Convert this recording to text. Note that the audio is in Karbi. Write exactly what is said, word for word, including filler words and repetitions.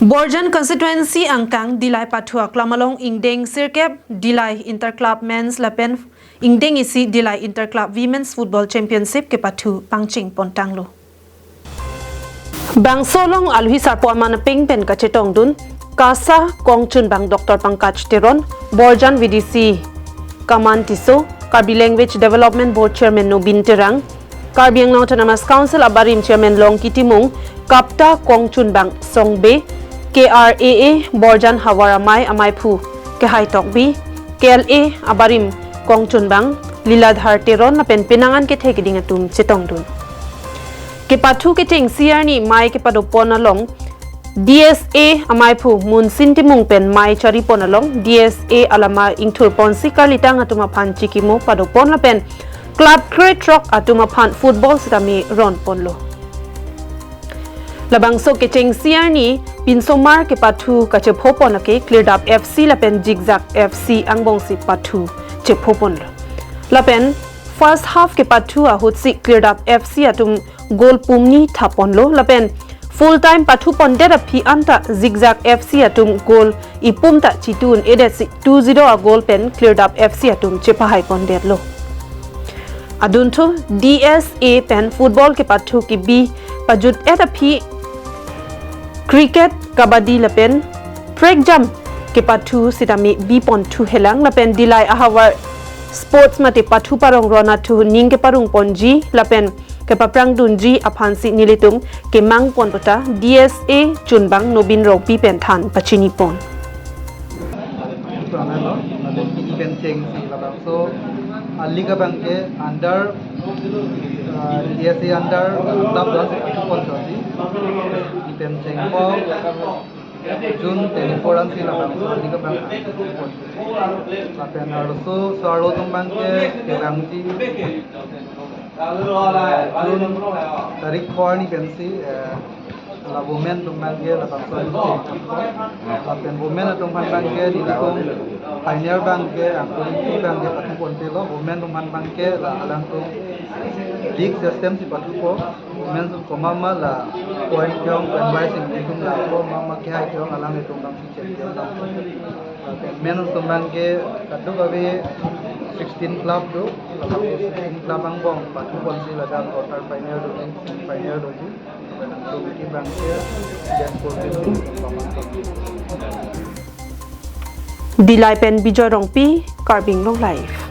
Borjan constituency angkang Dillai pathu aklam along ingdeng sirkep Dillai Inter Club Men's lapen ingdeng isi Dillai Inter Club Women's Football Championship kepathu pangcheng pontanglo. Bangso along aluhi sarpo aman apeng pen kachetongdun KASA kongchunbang Doctor Pankaj Teron, Borjan V D C Kaman Tisso, Karbi Language Development Board Chairman Nobin Terang, Karbi Anglong Autonomous Council abarim Chairman Longki Timung, KAPTA kongchunbang Songbe, K R A A Borjan havar amei amaiphu Kehai Tokbi, K L A abarim kongchunbang Liladhar Teron lapen penang an kethe keding atum chetongdun. Kepathu kechengsi arni mei kepadopon along D S A amaiphu Munsin Timung pen mei charipon along D S A alama ingthurponsi karlitang atum aphan chikimo padopon lapen club krethrok atum aphan football sitame ronponlo. Labangso kechengsi arni pinsomar kepathu kachephopon ake Klirdap F C lapen Zigzag F C angbongsi pathu chephoponlo. Lapen first half kepathu ahutsi Klirdap F C atum goal pumni thaponlo lapen full time pathupondet aphi anta Zigzag F C atum goal ipum ta chitun-edetsi two zero a goal pen Klirdap F C atum chepahaipondetlo. Adunthu D S A pen football kepathu kebi pajut-et aphi cricket, kabaddi lapen prekjam kepathu sitame biponthuhelang lapen Dillai ahavar sports mate pathu parong ron athu ning keparongponji lapen kepaprangdunji aphansi nelitum kemangpon puta D S A chunbang Nobin Rongpi pen than pachinipon. Ito ano lo, mate pini pen chengsi labangso a league abangke under, uh, D S A under club do-ansi pathuponchotji. Pini pen chengpo June twenty-four ansi labangso a league abang pathuponchotji. Lapen arloso so-arlo atum abangke kevangji June tarik four ni pensi, eh, la women atum abangke labangso a league chengpo. Lapen women atum aphan abangke nelitum final abangke angkori abangke pathupontelo, women atum aphan abangke la alangtum league system si pathupo. Women atum komat ma la point kiyong pen wise nelitum lapo, mama kehai kiyong alanglitum abangsi champion abang. Lapen men atum abangke kadokave sixteen club do, labangso sixteen club angbong pathuponsi ladak quarter final doji, semi final doji. Lapen angkori abangke Dillai pen Bijoy Rongpi, Karbi Anglong Live.